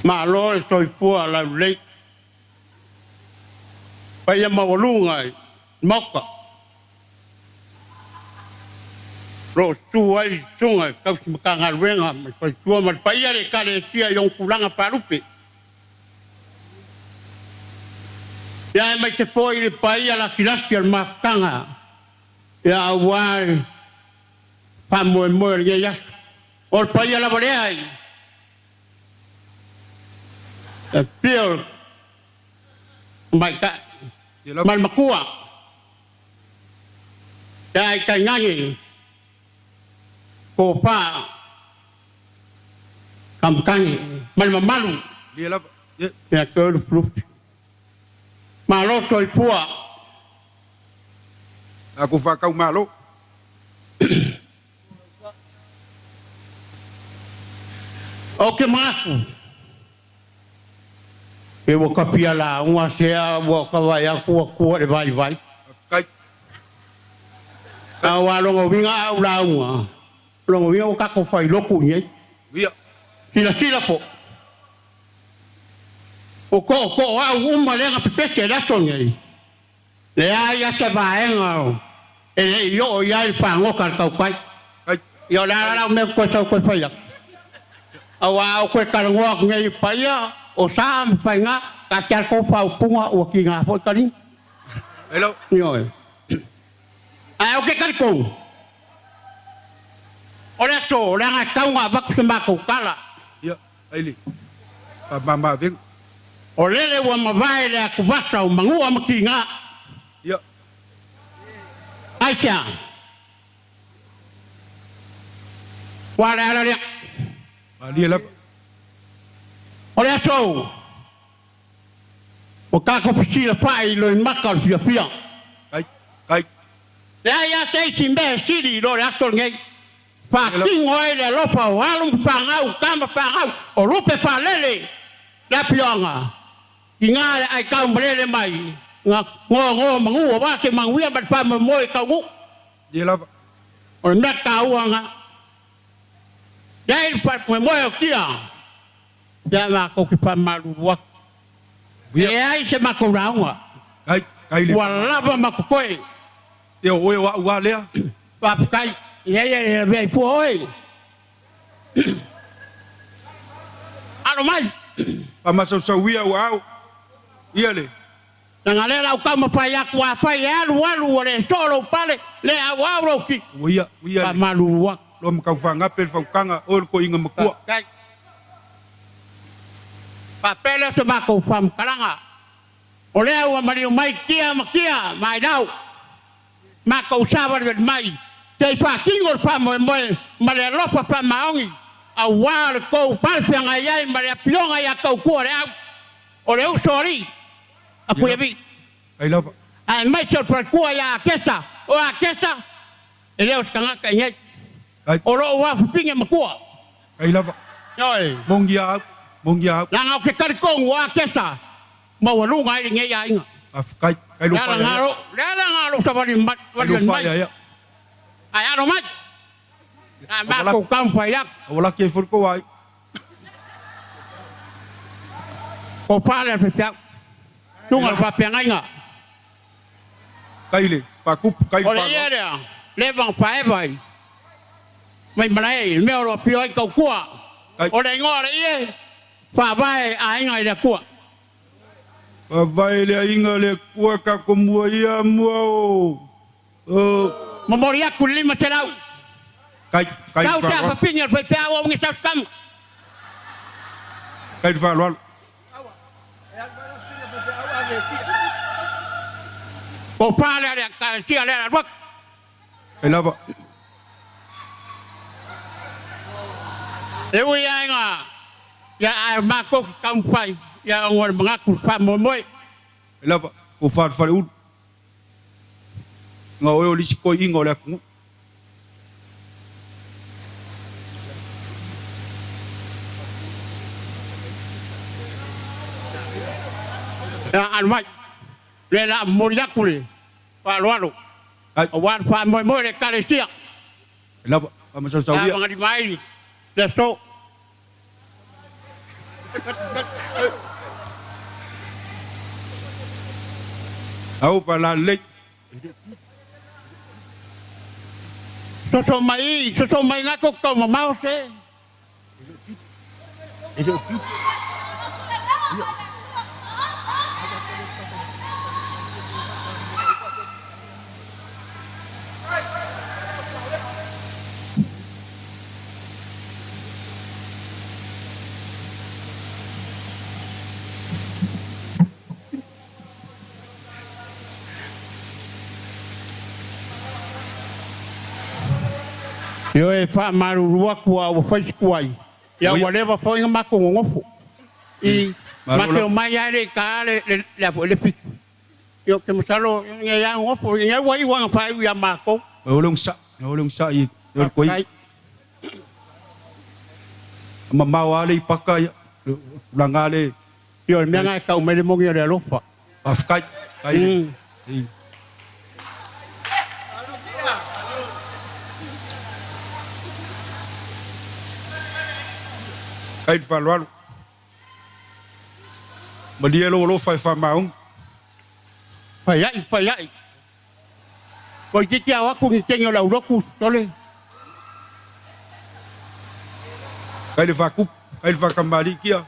Malo le soifua laulelei, paia maualuga i le Maota. O lo o susu ai le Susuga i le Tausi Matagaluega ma le Faletua ma le paia o le Ekalesia i ona tulaga faalupe. Ia aemaise foi le paia lasilasi o le mafutaga ia aua le faamoemoe o lenei aso. O le paia lava lea i le afio o le Tamaitai ma le Matua ia ae tainane tofa Kamatani ma le mamalu ia te oe Lufilufi. Malo soifua. Tatou faatau malo. Ou te manatu, pe ua ta fia lauga sea ua ta vaai atu ua tua i le vaivai. Aua lona uiga a ou lauga, lona uiga ua tatou failotu i nei. Silasila po o tootooau uma lea na pepese i le aso lenei. Leai a se vaega e le i oo i ai le fagota a le tautai. Ia o le a la lau mea ou toe sau toe fai atu? Aua a ou toe talanoa atu nei i paia o sa ma faiga, taatia le tou faaupuga ua tiga foi taliga. Ioe. Ae ou te talitonu, o le aso leaga e tatau ona avatu se matou tala. Ai le faamama-avega. O lele ua mavae le atuvasa o Manua ma Tiga. Ia. Aisea? Ua le ala lea. Malie lava. O le aso ua tatou fesilafa'i i loimata o le fiafia. Kai, kai. Leai lava se isi mea e sili i lo le aso lenei. Faatino ai le alofa o alo ma fanau, tama fanau, o lupe faalele le afioaga, tina le aitau malele mai na gogo manu aua se manuia ma le faamoemoe taunuu. Ia lava. O le mea taua lena. Leai le faamoemoe o tia, ia matou te faamalulu atu. E leai se matou lauga. Ua lava ma totoe. Ia o oe o a'u a lea. Faafetai. Ia ia e lavea i fua oe. Alo mai. Faamasausauia ua ao ia le. Leaga lea lau taumafai atu afai e alu alu ua le soo lou pale, le auau lou tino. Ua ia, ua ia le. Faamalulu atu. Loa ma taufaagape le fautaga, oe le toeaina matua. Faafetai. Faapea lea o se matou faamatalaga. O lea ua maliu mai tia ma tia ma ailau matou savalivali mai se i faatino le faamoemoe ma le alofa faamaoni aua le tou palefeagai ai ma le afioga ia Tautua le Au o le uso alii a Fuiavii aemaise o le faletua ia Akesa. O Akesa e le o se tagata i nei, o lou afafine matua. Ioe. Leaga ou te talitonu o Akesa maualuga ai lenei aiga. Le ala na le ala na lou savali mai, mai, ae alo mai, a matou taumafai atu. Ko pale le faifeau, susuga i le faafeagaiga. O le ia lea, leva na faeva i Vaimalae i le mea o lo o afio ai Tautua. O le igoa o le ie, Faavae aiga i le Atua. Faavae le aiga le Atua tatou mua ia mua o o. Momoli atu le 500. Kai kai Tau te afafine o le faifeau au nge sausukama. Kai le faaaloalo. Po fa lea le ekalesia lea le alu atu. Kai lava. E ui lava ina ia ae o matou te taumafai ia ona o le manatu i le faamoemoe. Kai lava, ko Falefaleulu. Nga oe o le isi toeaiina o le atunuu. Ia alu mai. Lea la momoli atu le faaaloalo aua le faamoemoe o le Ekalesia. Lava, faamasausaua. Ia magalima ai le aso. Au falalelei. Soso mai, soso mai na ko kau mamao se. Ioe, e faamalulu atu a ua fai siku ai, ia ua leva foi na matou nonofo i matou omai a e le i ta le le a foi le fitu. Ia ou te masalo nei a nonofo nei ua iu ana faaiu ia matou. O le onosai, o le onosai o le koei. Mamao lava le ipaka ia, tulaga le. Ia o le mea lena e tau mai le moni o le alofa. Faafetai. Faafetai. Faafetai le faaaloalo. Malie lou alofa e faamaoni. Fai ai, fai ai. Toeitiiti ao atu ni teine o le aulotu, sole. Faafetai le faatupu, faafetai le faatamalii kia.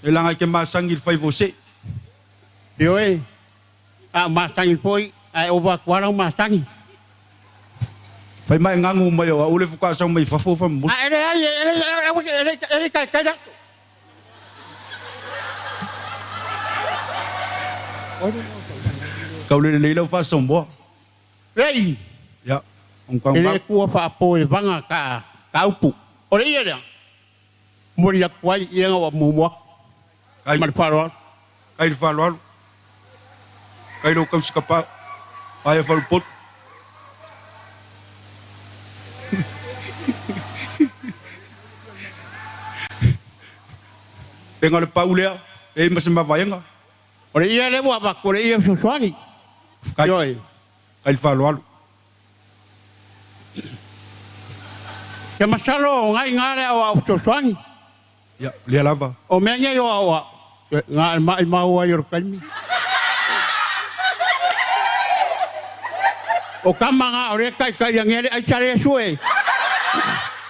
E leaga e te masani i le faiva o see. Ioe, a o masani foi, ae ova atu lava lau masani. Fai ma e ganu mai o au le faatoa sau mai fafo faamolemole. A e leai, e le taitai latou. Tau le lelei lau faasamoa. Lei, Ia, e le kua faapoevaga ka upu. O le ia lea. Momoli atu ai ia ua muamua atu ma le faaaloalo. Kai le faaaloalo, kai lou tausikapau, aia falupotu. Pega o le pau lea, e i ai ma se mavaega. O le ia lea ua avatu, o le ia fesoasoani. Kai, kai le faaaloalo. Ia masalo o nai ina le aoao fesoasoani. Ia, lea lava. O mea nei o aoao, na e maimau ai o le taimi. O tama na o lea taitai anea le aisa lea sue.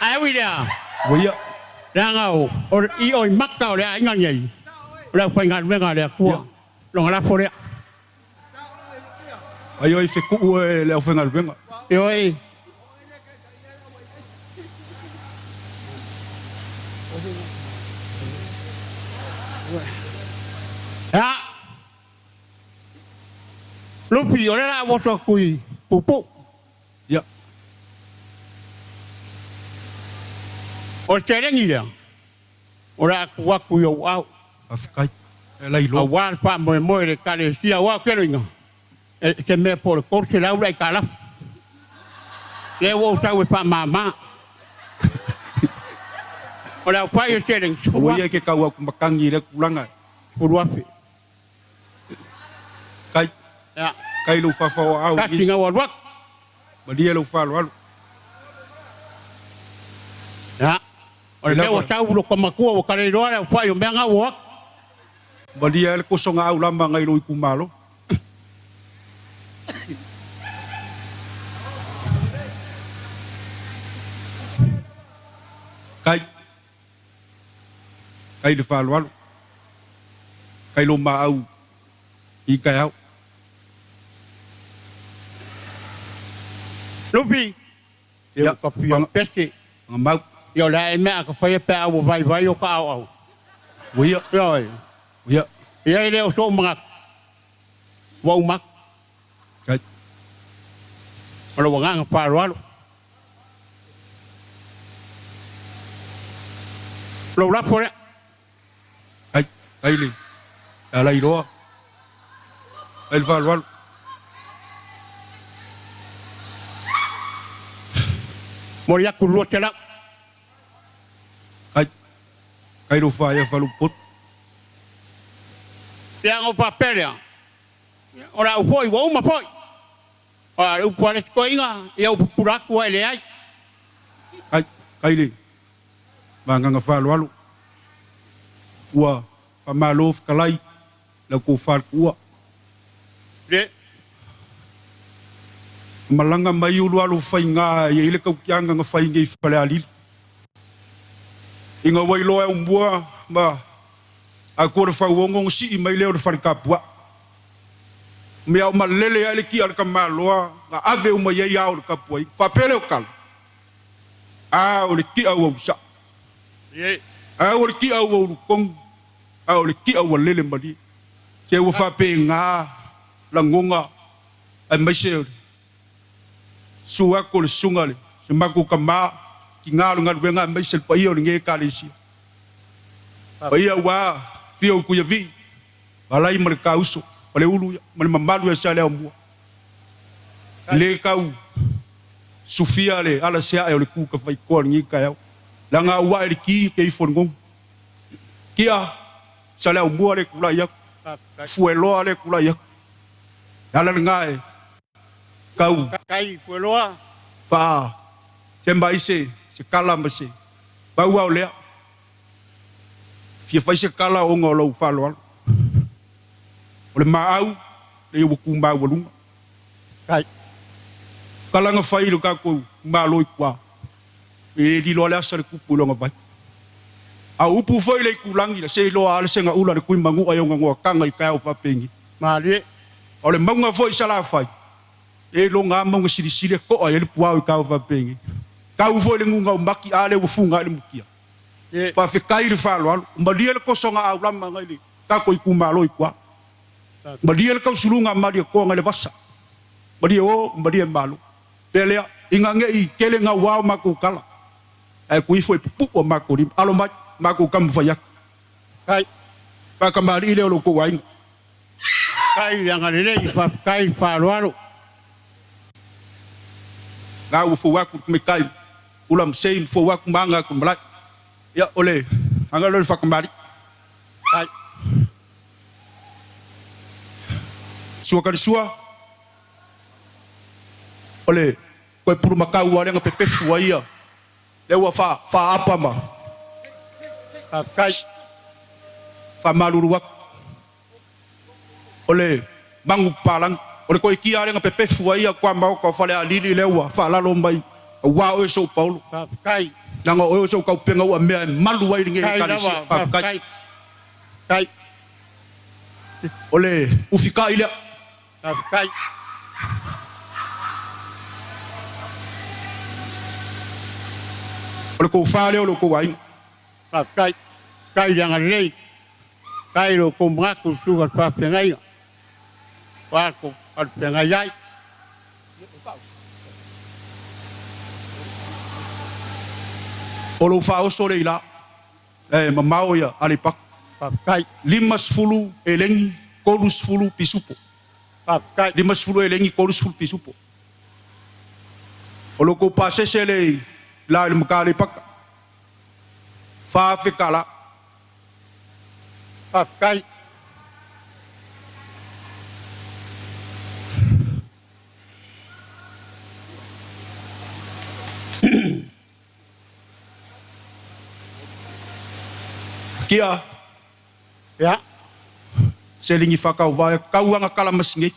Ae ui lea. Ua ia. Leaga o le i maka o le aiga nei, o le aufaigaluega a le Atua, lona lafo lea. Ai oi fetuu e le aufaigaluega. Ioe. Ia. Lupi, o lea o le a ou oso atu i Puupuu. Ia. O le seleni lea, o le a tuu atu i ou aao. Faafetai. E lailoa. Aua le faamoemoe i le Ekalesia, aua ou te loiga, e se mea po o le 300 le aitalafu. Lea ua ou sau e faamama. O le aofai o le seleni, Aua ia e ke kau aku matagi i lea tulaga. 10,000. Kai. Ia. Kai lou faafaoaau. Tasi na ua alu atu. Malie lou faaaloalo. Ia. O le mea ua sau lota matua ua taleiloa le aofai o mea na ua o atu. Malie ai le kosoga aulama ngai lou itumalo. Kai. Kai le faaaloalo. Kai lou maau i taeao. Lupi, Ia ka fia pese. Mau. Ia o le a e mea a ka faia pe a ua vaivai o ka aoao. Ua ia. Ioe. Ua ia. Ia e le o sou manatu. Ua uma atu. Kai. Ma lou agaga faaaloalo. Lou lafo lea. Kai, kai le alailoa, kai le faaaloalo. Momoli atu le 200. Kai, kai lou faaea faalupotu. Ia ona ou faapea lea, o le a ou foi, ua uma foi. A o le upu a le isi toeaina, ia ou pupula atu ae leai. Kai, kai le Magaga faaaloalo. Ua faamalo fetalai lau tofa le tuua. Le. Malaga mai ulualu faiga e i ai le tautiaga na fai nei i Falealili. Ina ua iloa e Aumua ma Atua le Fauono ona sii mai lea o le fale tapuai. Mea o malele ae le tia a le tamaloa na ave uma i ai ao o le tapuaiga. Faapea lea o tala, A o le tia ua usaʻa. A o le tia ua ulutonu. A o le tia ua lele malie. Se ua faapena lagona aemaise o le susu atu o le susuga i se matou tama, tina o le galuega aemaise le paia o lenei Ekalesia. Paia aua Afio o Tuiavii, Valai ma le Tauso, Faleulu ia ma le mamalu ia Saleaaumua. E le tau sufia le ala seae o le tu tafaitoa i lenei taeao, leaga a ua ae le ki e te ifo i le goga. Kia Saleaaumua le tulai atu, Fueloa le tulai atu. Le ala lena e tau faa-tema ai se tala ma se pau a o lea. Fia fai se tala ona o lou faaaloalo. O le maau lea ua tu maualuga. Tala na fai i lo tatou Malo i tua, e le lilo a le asa le tupu i lona vai. A o upu foi le itulagi la se iloa a le segaula le Tuimanua i ona noataga i taeao faapenei. Malie. A o le mauga foi i Salafai, e iloga a mauga silisili e to'a i ai le puao i taeao faapenei. Tau foi le guga o mati a lea ua fuga ai le mutia. Faafetai i le faaaloalo. Malie le tosoga aulama nai le tatou itumalo i tua. Malie le tausuluga a Malietoa nai le vasa. Malie o, malie malo. Pea lea, ina ne i tele gauā o matou tala, ae tuu ifo e pupu'u a matou lima. Alo mai, matou taumafai atu. Faafetai. Faatamalii lea o lo outou aiga. Faafetai le agalelei, faafetai le faaaloalo. Na ua fou atu le tamaitai ula ma sei ma fou atu ma aga atu i le malae. Ia, o le aga lea o le faatamalii. Faafetai. Sua Kalisua, o le toe pulumakau lava lea na pepefu ai ia, lea ua faaapa ma Faafetai. faamalulu atu. O le magu papalagi, o le toetia lava lea na pepefu ai ia tuamaota o Falealili lea ua faalalo mai, aua oe sou paolo. Faafetai. Leaga o oe o sou taupega ua mea e malu ai lenei Faafetai Ekalesia. lava, Faafetai. faafetai. Faafetai. O le ufikai lea. Faafetai. O le tofa lea o lo outou aiga. Faafetai. Faafetai le agalelei. Faafetai i lo outou manatu i susuga i le faafeagaiga ua ato alufeagai ai. O lou faaoso lea i la. E mamao ia Aleipata. Faafetai. 50 eleni, 30 pisupo. Faafetai. 50 eleni, 30 pisupo. O lo outou pasese lea i la i le Mata Aleipata, $4,000. Faafetai. Kia. Ia. Seleni whakauvaea kauanga kalamasingei.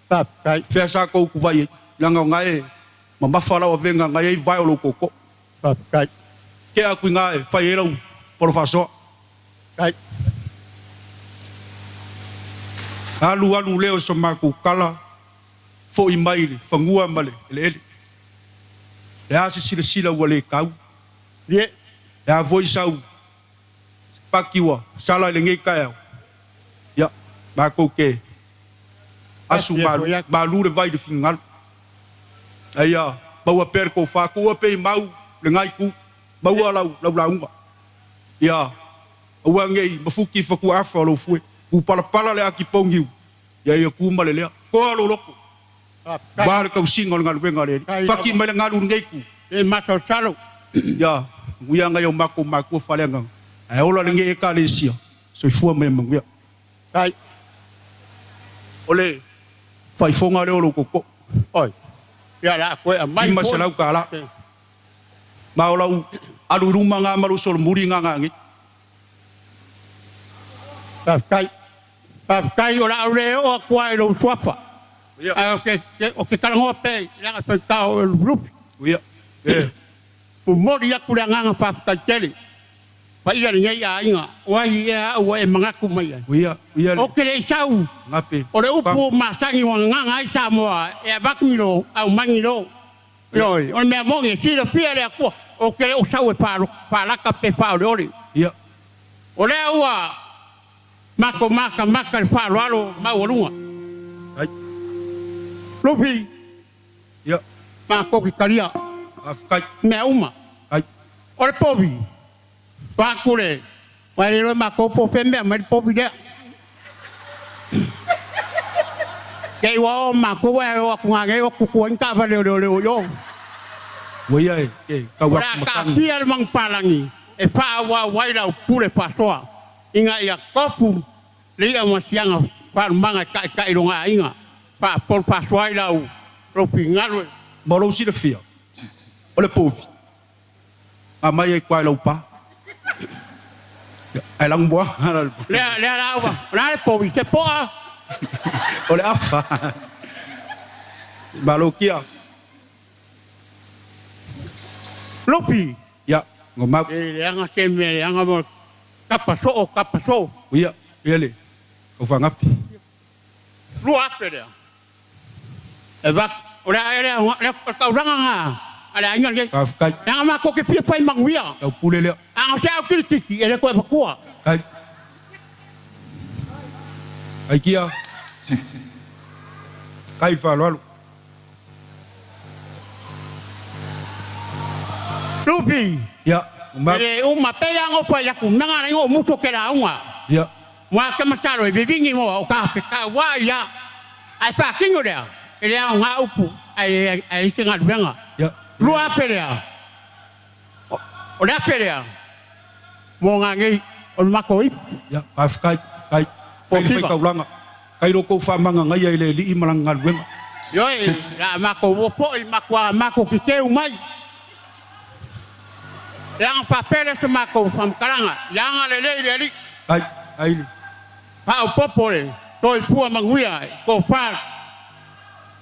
Faafetai. Fea sa kou kuvai ai, leaga o ngae mamafa lau avega ngai ai vae o lou koko. Faafetai. Kea aku i nga e fai ai lau polo faasoa. Faafetai. Alu alu lea o so matou kala foi mai le fanua ma le eleele. Le a se silasila ua le tau. Ie. Le a foi sau paki ua sala i lenei taeao. Ia, matou te asu malu, malu le vai i le finagalo. A ia maua pea le tofa, tuua pea i mau lena itu, maua lau, lau lauga. Ia, aua ne i mafuti i fatuaafa o lou fue, kupalapala le ati pouniu, ia ia tu ma le lea. Toa lou loto, aua le tausiga o le galuega a le Alii. Fati mai le galu i lenei itu. E masalosalo. Ia, manuia ngai o matou matua faaleagaga, ae ola lenei Ekalesia. Soifua ma ia manuia. Tai. O le faaifoga lea o lou tootoo. Oi. Ia la koe aumai foi. $500. Ma o lau alu i luma na ma lou solomuli na na nei. Faafetai. Faafetai o le a ou le oo atu lava i lou suafa, ae ou te talanoa pea leaga e faigata o oe o Lufilufi. Momoli atu le agaga faafetai tele i le paia o lenei aiga, o ai ea au ua e manatu mai ai? Ou te le i sau, o le upu masani ua gagana ai Samoa, e avatu ni lo, aumai ni lo. Ioe, o le mea moni e silafia e le Atua, ou te le o sau e faalata pe faaoleole. O lea ua matou matamata i le faaaloalo maualuga. Lufi, matou te talia mea uma. O le povi, vaeatu le, aua e le iloa e matou po o fea mea aumai le povi lea. Te i ua o matou ae o atu nanei o tutu ai ni taavale o leoleo i o. O le a taatia le manupapalagi e faaauau ai lau pule faasoa ina ia tofu le i'a ma siaga faalumaga e taitai lona aiga, faapolo faasoa ai lau finagalo e. Mo lou silafia, o le povi, aumai ai kua i lau pa. Ae lanumoana la le povi. Lea, lea la ua, o le a le povi, se po'a? O le afa. Malo kia. Lupi. Ia, gomau. E leaga se mea leaga mo tapa soo, tapa soo. Ia, ia le taufaagapi. 2000 lea. E va, o le a lea, o le taulaga na a le aiga lenei. Faafetai. Leaga matou te fia fai manuia. Lau pule lea. A na o se au kilikiti, e le toe avatua. Ai. Ai kia. Kai faaaloalo. Lupi, Ia, E le uma pei a no fai atu mea na o muso ke lauga. Mua ke masalo e vivini moa o ka ke tauā ia ae faatino lea e le aoga upu ae ai se galuega. 2000 lea o le afe lea mo nga nei o le matou ipu. Ia, faafetai, kai, kai le faitaulaga, kai lo tou faamagagaia i le Alii ma lana galuega. Ioe, la matou ua foi matua matou teteu mai. Leaga faapele se matou faamatalaga, ia agalelei le Alii. Ai, ai le. Faaopoopo le soifua manuia i tofa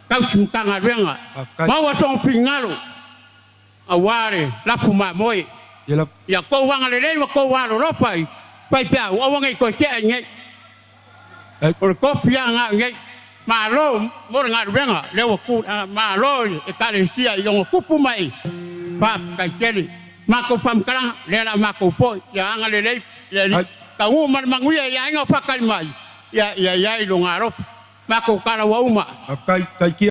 tausi Matagaluega. Faafetai. Maua sona finagalo aua le lafu mamoe. Ia lava. Ia tou agalelei ma tou alolofa i faifeau, aua ne i toe tea i nei. Ai. O le kopi lava lena i nei. Malo mo le galuega lea ua tu, malo i Ekalesia i ona tupu mai, faafetai tele. Matou faamatalaga, lea la matou foi, ia agalelei le Alii, Ai. taunuu ma le manuia i aiga o faatali mai, ia ia i ai lona alofa. Matou tala ua uma. Faafetai, taitia.